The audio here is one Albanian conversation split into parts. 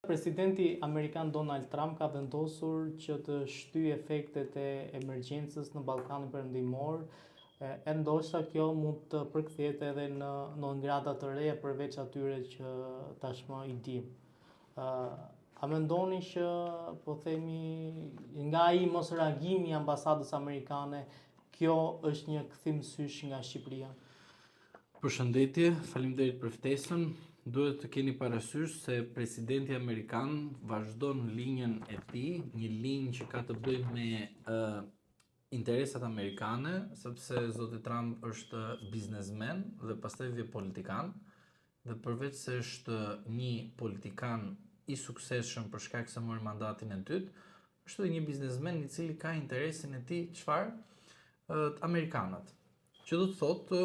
Presidenti amerikan Donald Trump ka vendosur që të shtyjë efektet e emergjencës në Ballkanin Perëndimor, e ndoshta kjo mund të përkthehet edhe në non grata të reja përveç atyre që tashmë i dimë. A mendoni që po themi nga ai mosreagimi i ambasadës amerikane, kjo është një kthim sysh nga Shqipëria? Përshëndetje, faleminderit për ftesën. Duhet të keni parasysh se presidenti amerikan vazhdon linjën e tij, një linjë që ka të bëjë me uh, interesat amerikane, sepse zoti Trump është biznesmen dhe pastaj vjen politikan. Dhe përveç se është një politikan i suksesshëm për shkak se mori mandatin e dytë, është edhe një biznesmen i cili ka interesin e tij çfarë? Uh, amerikanët. Që do të thotë,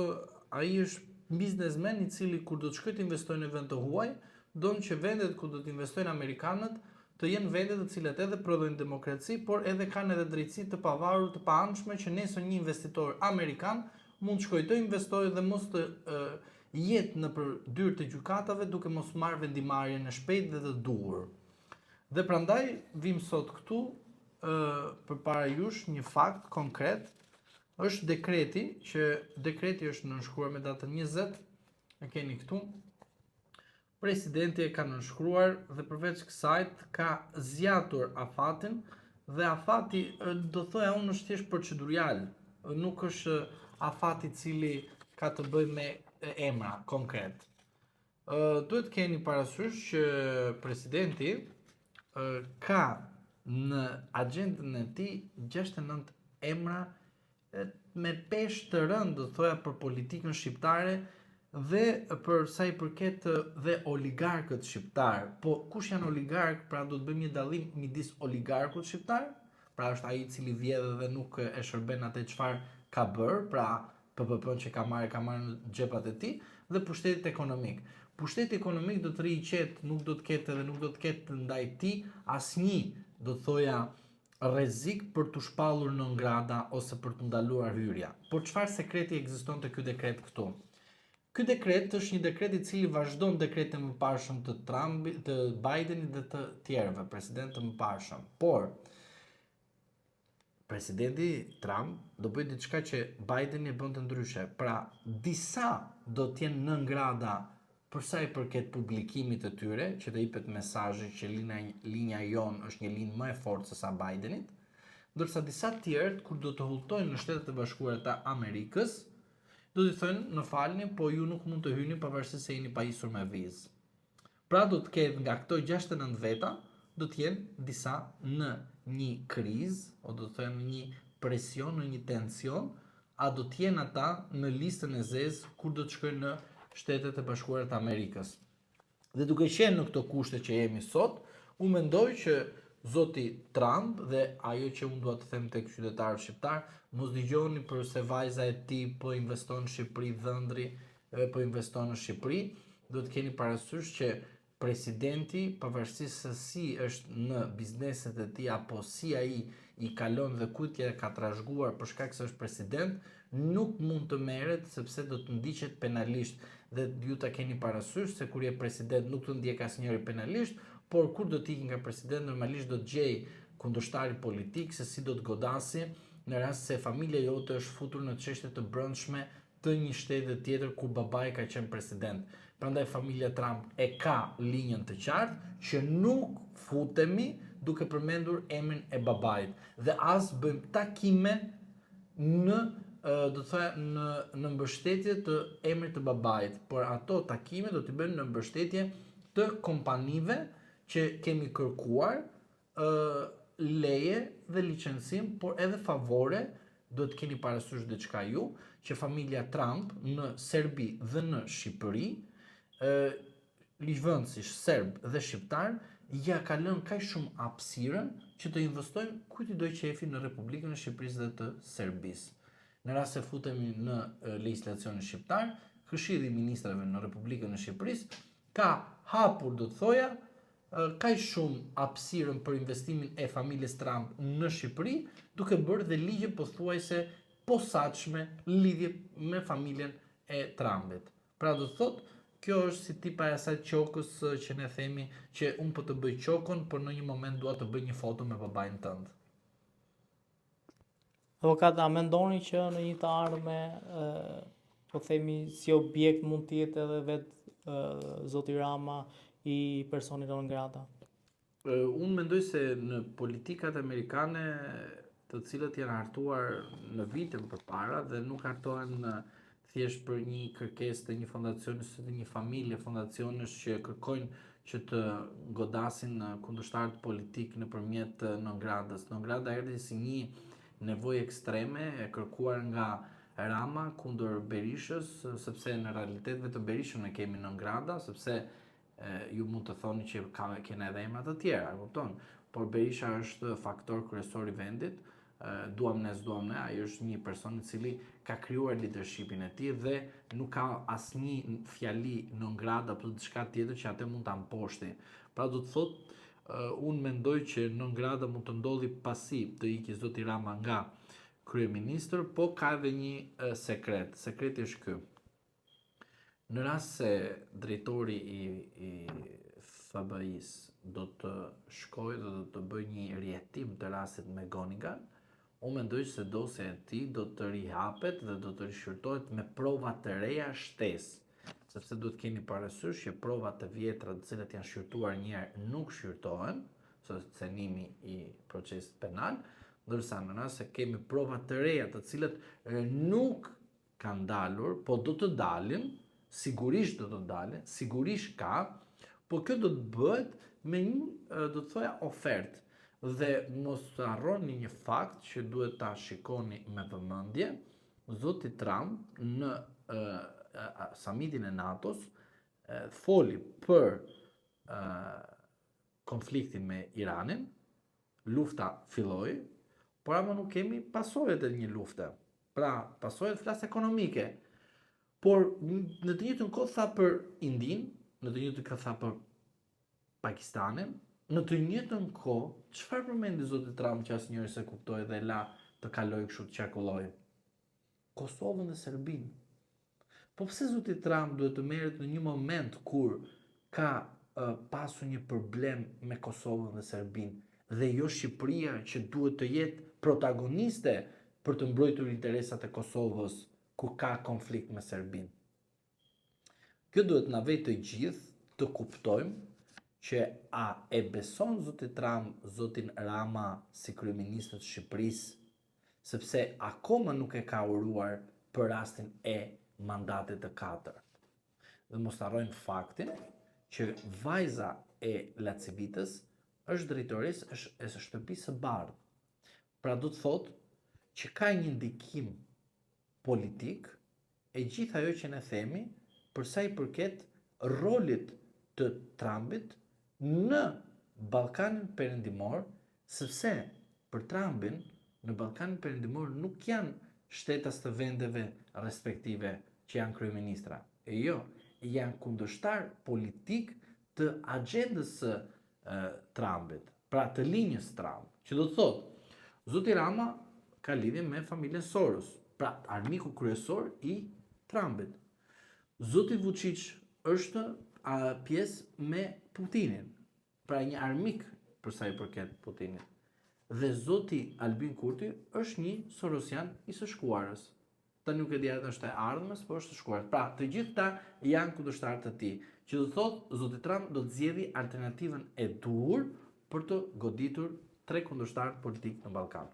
ai është biznesmen i cili kur do të shkojë të investojë në vend të huaj, don që vendet ku do të investojnë amerikanët të jenë vende të cilat edhe prodhojnë demokraci, por edhe kanë edhe drejtësi të pavarur, të paanshme që nesër një investitor amerikan mund të shkojë të investojë dhe mos të jetë nëpër dyert e gjykatave duke mos marrë vendimmarrjen e shpejtë dhe të duhur. Dhe prandaj vim sot këtu ë përpara jush një fakt konkret Është dekreti që dekreti është nënshkruar me datën 20, e keni këtu. Presidenti e ka nënshkruar dhe përveç kësaj ka zgjatur afatin dhe afati do thoja unë është thjesht procedurial, nuk është afat i cili ka të bëjë me emra konkret. Duhet të keni parasysh që presidenti ka në agjendën e tij 69 emra me peshë të rëndë, do thoja për politikën shqiptare dhe për sa i përket dhe oligarkët shqiptar. Po kush janë oligarkë? Pra do të bëjmë një dallim midis oligarkut shqiptar, pra është ai i cili vjedh dhe nuk e shërben atë çfarë ka bërë, pra PPP-në që ka marrë, e ka marrë në xhepat e tij dhe pushtetit ekonomik. Pushteti ekonomik do të rrijë i qetë, nuk do të ketë edhe nuk do të ketë ndaj tij asnjë, do të thoja, rrezik për t'u shpallur non grata ose për t'u ndaluar hyrja. Por çfarë sekreti ekziston te ky dekret këtu? Ky dekret është një dekret i cili vazhdon dekretin e mëparshëm të Trumpit, të Bidenit dhe të tjerëve, presidentë të mëparshëm. Por Presidenti Trump do bëjë diçka që Bideni e bënte ndryshe. Pra, disa do të jenë non grata për sa i përket publikimit të tyre, që të jepet mesazhi që linja, linja jonë është një linjë më e fortë se sa Bidenit, ndërsa disa të tjerë kur do të udhëtojnë në Shtetet e Bashkuara të Amerikës, do t'i thonë, më falni, po ju nuk mund të hyni pavarësisht se jeni pajisur me vizë. Pra do të ketë nga këto 69 veta, do të jenë disa në një krizë, o do të thoja në një presion, në një tension, a do të jenë ata në listën e zezë kur do të shkojnë në Shtetet e Bashkuara të Amerikës. Dhe duke qenë në këto kushte që jemi sot, unë mendoj që zoti Trump dhe ajo që unë dua të them tek qytetarët shqiptar, mos dëgjoni për se vajza e tij po investon në Shqipëri, dhëndri po investon në Shqipëri, duhet të keni parasysh që presidenti, pavarësisht se si është në bizneset e tij apo si ai i kalon dhe kujt ia ka trashëguar për shkak se është president, nuk mund të merret sepse do të ndiqet penalisht dhe ju ta keni parasysh se kur je president nuk të ndjek asnjëri penalisht, por kur do të ikë nga president normalisht do të gjejë kundërshtari politik se si do të godasi në rast se familja jote është futur në çështje të brendshme të një shteti tjetër kur babai ka qenë president. Prandaj familja Trump e ka linjën të qartë që nuk futemi duke përmendur emrin e babait dhe as bëjmë takime në do të thoja në në mbështetje të emrit të babait, por ato takime do t'i bëjmë në mbështetje të kompanive që kemi kërkuar ë leje dhe licencim, por edhe favore, duhet të keni parasysh diçka ju, që familja Trump në Serbi dhe në Shqipëri, ë ligjvënësish serb dhe shqiptar, ja ka lënë kaq shumë hapësirën që të investojnë ku t'i dojë qejfi në Republikën e Shqipërisë dhe të Serbisë. Në rast se futemi në legjislacionin shqiptar, Këshilli i Ministrave në Republikën e Shqipërisë ka hapur, do të thoja, kaq shumë hapësirën për investimin e familjes Trump në Shqipëri, duke bërë dhe ligje pothuajse posaçme lidhje me familjen e Trumpit. Pra do të thotë, Kjo është si tipa e asaj qokës që ne themi që unë po të bëj qokën, por në një moment dua të bëj një foto me babain tënd. Avokat, a mendoni që në një të ardhme, po themi si objekt mund të jetë edhe vetë zoti Rama i personit non grata? Unë mendoj se në politikat amerikane të cilat janë hartuar në vite më përpara dhe nuk hartohen thjesht për një kërkesë të një fondacioni ose të një familje fondacionesh që kërkojnë që të godasin kundërshtarët politikë nëpërmjet non gratës. Non grata erdhi si një nevojë ekstreme e kërkuar nga Rama kundër Berishës, sepse në realitet vetëm Berishën e kemi non grata, sepse ju mund të thoni që ka kena edhe emra të tjera, e kupton? Por Berisha është faktor kryesor i vendit, duam ne s'duam ne, ai është një person i cili ka krijuar leadershipin e tij dhe nuk ka asnjë fjali non grata apo diçka tjetër që atë mund ta mposhti. Pra do të thotë unë mendoj që non grata mund të ndodhi pasi të ikë zoti Rama nga kryeministër, po ka edhe një sekret. Sekreti është ky. Në rast se drejtori i, i FBI-së do të shkojë dhe do të bëjë një rihetim të rastit McGonigal, unë mendoj se dosja e tij do të rihapet dhe do të rishqyrtohet me prova të reja shtesë, sepse duhet keni parasysh që provat të vjetra të cilat janë shqyrtuar një herë nuk shqyrtohen, se cenimi i procesit penal, ndërsa në rast se kemi prova të reja të cilat nuk kanë dalur, po do të dalin, sigurisht do të dalin, sigurisht ka, po kjo do të bëhet me një, do të thoja, ofertë. Dhe mos të harroni një fakt që duhet ta shikoni me vëmendje, zoti Trump në samitin e NATO-s foli për konfliktin me Iranin, lufta filloi, por ama nuk kemi pasojat e një lufte. Pra, pasojat flas ekonomike. Por në të njëjtën kohë tha për Indinë, në të njëjtën kohë tha për Pakistanin, në të njëjtën kohë, çfarë përmendi zoti Trump që asnjëri s'e kuptoi dhe la të kalojë kështu të qarkullojë? Kosovën dhe Serbinë. Po pse zoti Trump duhet të merret në një moment kur ka uh, pasur një problem me Kosovën dhe Serbinë dhe jo Shqipëria që duhet të jetë protagoniste për të mbrojtur interesat e Kosovës kur ka konflikt me Serbinë. Kjo duhet na vejë të gjithë të kuptojmë që a e beson zoti Trump zotin Rama si kryeministër të Shqipërisë, sepse akoma nuk e ka uruar për rastin e mandatit të katërt. Dhe mos harrojmë faktin që vajza e LaCivitës është drejtoresë e shtëpisë së bardhë. Pra do të thotë që ka një ndikim politik e gjithë ajo që ne themi për sa i përket rolit të Trumpit në Ballkanin Perëndimor, sepse për Trumpin në Ballkanin Perëndimor nuk janë shtetas të vendeve respektive që janë kryeministra. E jo, janë kundërshtar politik të agjendës së Trumpit, pra të linjës Trump, që do të thotë, zoti Rama ka lidhje me familjen Soros, pra armiku kryesor i Trumpit. Zoti Vučić është a, pjesë me Putinin, pra një armik për sa i përket Putinit. Dhe zoti Albin Kurti është një Sorosian i së shkuarës. Tani nuk e di a është e ardhmes, po është e shkuar. Pra, të gjithë këta janë kundërshtarë të tij, që do të thotë zoti Trump do të zgjedhë alternativën e duhur për të goditur tre kundërshtarët politikë në Ballkan.